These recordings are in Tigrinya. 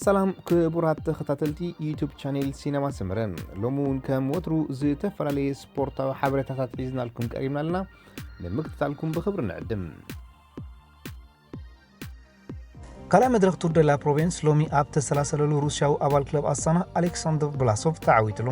ሰላም ክቡራት ተኸታተልቲ ዩቱብ ቻኔል ሲነማ ሰመረ፣ ሎሚ እውን ከም ወትሩ ዝተፈላለየ ስፖርታዊ ሓበሬታታት ሒዝናልኩም ቀሪብና ኣለና። ንምክትታልኩም ብኽብሪ ንዕድም። ካልኣይ መድረኽ ቱር ደ ላ ፕሮቬንስ ሎሚ ኣብ ተሰላሰለሉ፣ ሩስያዊ ኣባል ክለብ ኣስታና ኣሌክሳንደር ብላሶቭ ተዓዊትሉ።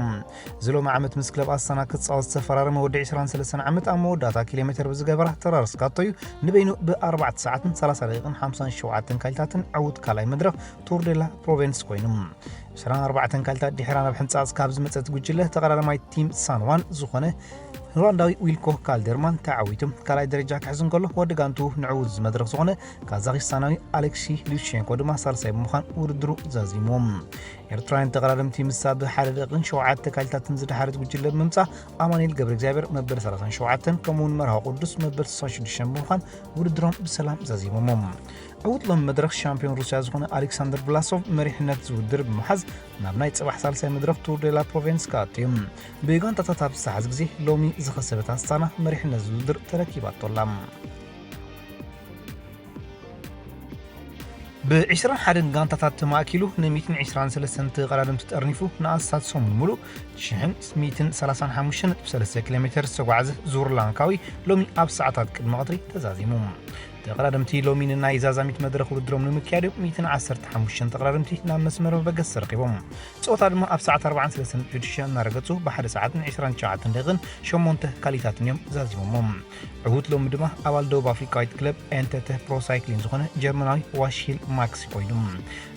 እዚ ሎሚ ዓመት ምስ ክለብ ኣስታና ክጻወት ዝተፈራረመ ወዲ ዕስራን ሰለስተን ዓመት፣ ኣብ መወዳእታ ኪሎ ሜተር ብዝገበራ ተራር ስካቶ እዩ ንበይኑ ብ ኣርባዕተ ሰዓትን ሰላሳ ደቂቕን ሓምሳን ሸውዓተን ካሊታትን ዕዉት ካልኣይ መድረኽ ቱር ደ ላ ፕሮቬንስ ኮይኑ። ዕስራን ኣርባዕተን ካሊታት ድሒራ ናብ ሕንጻጽ ካብ ዝመጸት ጉጅለ፣ ተቐዳዳማይ ቲም ሳንዋን ዝኾነ ሆላንዳዊ ዊልኮ ካልደርማን ተዓዊቱ ካልኣይ ደረጃ ክሕዝ እንከሎ፣ ወዲ ጋንቱ ንዕዉት እዚ መድረኽ ዝኾነ ካዛኺስታናዊ ኣሌክሲ ሉሽቼንኮ ድማ ሳልሳይ ብምዃን ውድድሩ ዛዚሙ። ኤርትራውያን ተቐዳደምቲ ምስታ ብሓደ ደቂቕን ሸውዓተ ካሊታትን ዝደሓረት ጉጅለ ብምምጻእ፣ ኣማኑኤል ገብረ እግዚኣብሔር መበል ሰላሳን ሸውዓተን፣ ከምኡውን መርሃዊ ቅዱስ መበል ስሳን ሽዱሽተን ብምዃን ውድድሮም ብሰላም ዛዚሞሞ። ዕዉት ሎሚ መድረኽ ሻምፒዮን ሩስያ ዝኾነ ኣሌክሳንደር ብላሶቭ መሪሕነት ዝውድር ብምሓዝ፣ ናብ ናይ ጽባሕ ሳልሳይ መድረኽ ቱር ደ ላ ፕሮቬንስ ክኣቱ እዩ። ብጋንታታት ኣብ ዝተሓዝ ግዜ ሎሚ ዝኸሰበት ኣስታና መሪሕነት ዝውድር ተረኪባቶ ኣላ። ብ ዕስራን ሓደን ጋንታታት ተማእኪሉ፣ ን ሚእትን ዕስራን ሰለስተን ተቐዳደምቲ ጠርኒፉ፣ ንኣስታት ሰሙን ሙሉእ ሽሕን ሚእትን ሰላሳን ሓሙሽተን ነጥቢ ሰለስተ ኪሎ ሜተር ዝተጓዕዘ ዙር ላንካዊ፣ ሎሚ ኣብ ሰዓታት ቅድሚ ቀትሪ ተዛዚሙ። ተቐዳደምቲ ሎሚ ንናይ ዛዛሚት መድረኽ ውድድሮም ንምክያድ እዮም። ሚእትን ዓሰርተ ሓሙሽተን ተቐዳደምቲ ናብ መስመር መበገሲ ተረኺቦም። ጸወታ ድማ ኣብ ሰዓት ኣርባዓን ሰለስተን ነጥቢ ሽዱሽተ እናረገጹ፣ ብሓደ ሰዓትን ዕስራን ትሽዓተን ደቂቕን ሸሞንተ ካሊታትን እዮም ዛዚሞሞ። ዕዉት ሎሚ ድማ ኣባል ደቡብ ኣፍሪቃዊት ክለብ ኤንተተ ፕሮ ሳይክሊን ዝኾነ ጀርመናዊ ዋሺል ማክሲ ኮይኑ።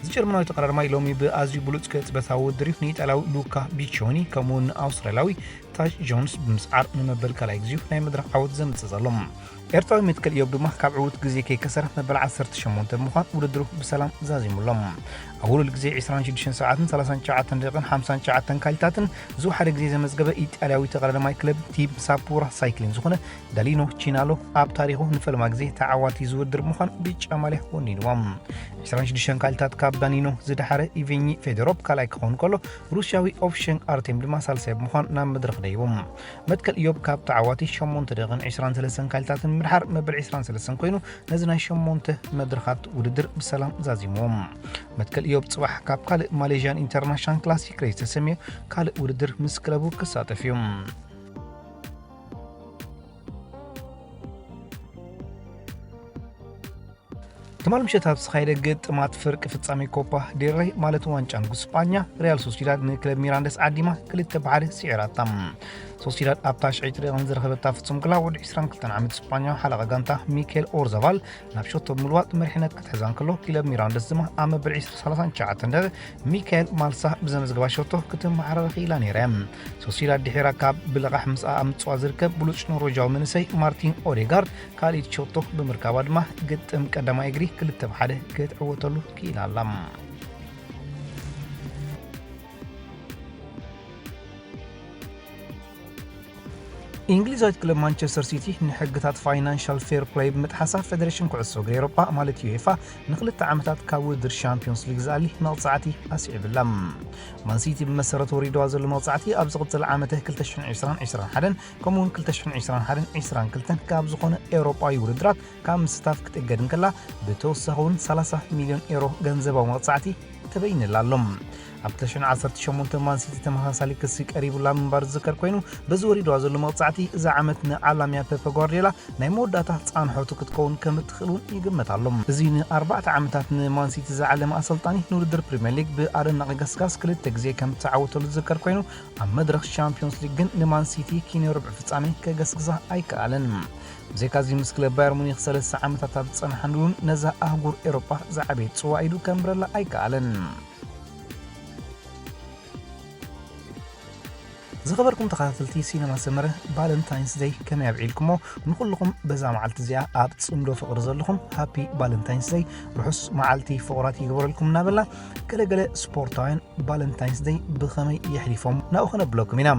እዚ ጀርመናዊ ተቐዳዳማይ ሎሚ ብኣዝዩ ብሉጽ ቅጽበታዊ ውድድር እዩ ንኢጣልያዊ ሉካ ቢቾኒ፣ ከምኡውን ንኣውስትራልያዊ ታሽ ጆንስ ብምስዓር፣ ንመበል ካልኣይ ግዜኡ ናይ መድረኽ ዓወት ዘምጽእ ዘሎ። ኤርትራዊ መትከል ኢዮብ ድማ ካብ ዕዉት ግዜ ከይከሰረ መበል ዓሰርተ ሸሞንተ ብምዃን ውድድሩ ብሰላም ዛዚሙ ኣሎ። ኣብ ውሉል ግዜ ዕስራን ሽዱሽተን ሰዓትን ሰላሳን ትሽዓተን ደቂቕን ሓምሳን ትሽዓተን ካሊታትን ዝወሓደ ግዜ ዘመዝገበ ኢጣልያዊ ተቐዳዳማይ ክለብ ቲም ሳፑራ ሳይክሊን ዝኾነ ዳሊኖ ቺናሎ፣ ኣብ ታሪኹ ንፈለማ ግዜ ተዓዋቲ ዝውድር ብምዃን ብጫ ማልያ ወኒንዎ። ዕስራን ሽዱሽተን ካሊታት ካብ ዳኒኖ ዝደሓረ ኢቬኒ ፌዶሮፕ ካልኣይ ክኸውን ከሎ፣ ሩስያዊ ኦፍሸን ኣርቴም ድማ ሳልሳይ ብምዃን ናብ መድረኽ ደይቡ። መትከል ኢዮብ ካብ ተዓዋቲ ሸሞንተ ደቂቕን ዕስራን ሰለስተን ካሊታትን ምድሓር መበል ዕስራን ሰለስተን ኮይኑ፣ ነዚ ናይ ሸሞንተ መድረኻት ውድድር ብሰላም ዛዚምዎ። መትከል ኢዮብ ጽባሕ ካብ ካልእ ማሌዥያን ኢንተርናሽናል ክላሲክ ሬስ ዝተሰምየ ካልእ ውድድር ምስ ክለቡ ክሳተፍ እዩ። ትማል ምሸት ኣብ ዝተኻየደ ግጥማት ፍርቂ ፍጻሜ ኮፓ ዴል ሬይ፣ ማለት ዋንጫ ንጉስ ስጳኛ፣ ሪያል ሶሲዳድ ንክለብ ሚራንደስ ዓዲማ ክልተ ብሓደ ስዒራታ። ሶሲዳድ ኣብታ ሽዒት ደቂቕን ዝረኸበታ ፍጹም ግላ፣ ወዲ ዕስራን ክልተን ዓመት ስጳኛዊ ሓለቓ ጋንታ ሚኬል ኦርዛባል ናብ ሸቶ ብምልዋጥ መሪሕነት ክትሕዛ እንከሎ፣ ክለብ ሚራንደስ ድማ ኣብ መበል ዕስራ ሰላሳን ትሽዓተን ደቂቕ ሚካኤል ማልሳ ብዘመዝገባ ሸቶ ክትመሓረር ክኢላ ነይራ እያ። ሶሲዳድ ድሒራ ካብ ብልቓሕ ምስኣ ኣብ ምጽዋት ዝርከብ ብሉጽ ኖርዌጃዊ መንእሰይ ማርቲን ኦዴጋርድ ካልኣይቲ ሸቶ ብምርካባ ድማ ግጥም ቀዳማይ እግሪ ክልተ ብሓደ ክትዕወተሉ ክኢላ ኣላ። እንግሊዛዊት ክለብ ማንቸስተር ሲቲ ንሕግታት ፋይናንሻል ፌር ፕለይ ብምጥሓሳ፣ ፌደሬሽን ኩዕሶ እግሪ ኤውሮጳ ማለት ዩኤፋ ንክልተ ዓመታት ካብ ውድድር ሻምፒዮንስ ሊግ ዝኣሊ መቕጻዕቲ ኣስዒብላ። ማን ሲቲ ብመሰረት ወሪድዋ ዘሎ መቕጻዕቲ፣ ኣብ ዝቕጽል ዓመተ ክልተ ሽሕን ዕስራን ዕስራን ሓደን ከምኡውን ክልተ ሽሕን ዕስራን ሓደን ዕስራን ክልተን ካብ ዝኾነ ኤውሮጳዊ ውድድራት ካብ ምስታፍ ክትእገድ እንከላ፣ ብተወሳኺ እውን ሰላሳ ሚልዮን ኤውሮ ገንዘባዊ መቕጻዕቲ ተበይንላ ኣሎ። ኣብ ክልተ ሽሕን ዓሰርተ ሸሞንተ ማን ሲቲ ተመሳሳሊ ክሲ ቀሪቡላ ምንባሩ ዝዝከር ኮይኑ፣ በዚ ወሪድዋ ዘሎ መቕጻዕቲ፣ እዛ ዓመት ንዓላምያ ፔፐ ጓርዲዮላ ናይ መወዳእታ ጻንሖቱ ክትከውን ከም እትኽእል እውን ይግመት ኣሎ። እዚ ንኣርባዕተ ዓመታት ንማን ሲቲ ዝዓለመ ኣሰልጣኒ፣ ንውድድር ፕሪምየር ሊግ ብኣደናቒ ገስጋስ ክልተ ግዜ ከም እተዓወተሉ ዝዝከር ኮይኑ፣ ኣብ መድረኽ ሻምፒዮንስ ሊግ ግን ንማን ሲቲ ኪንዮ ርብዒ ፍጻሜ ከገስግሳ ኣይከኣለን። ብዘይካዚ፣ ምስ ክለብ ባየር ሙኒክ ሰለስተ ዓመታት ኣብ ዝጸንሓሉን ነዛ ኣህጉር ኤውሮጳ ዝዓበየት ጽዋእ ኢዱ ከንብረላ ኣይከኣለን። ዝኸበርኩም ተኸታተልቲ ሲነማ ሰመረ፣ ቫለንታይንስ ደይ ከመይ ኣብዒልኩሞ? ንኹልኹም በዛ መዓልቲ እዚኣ ኣብ ጽምዶ ፍቕሪ ዘለኹም፣ ሃፒ ቫለንታይንስ ደይ፣ ርሑስ መዓልቲ ፍቑራት ይግበረልኩም እናበልና፣ ገለገለ ስፖርታውያን ቫለንታይንስ ደይ ብኸመይ የሕሊፎም ናብኡ ከነብለኩም ኢና።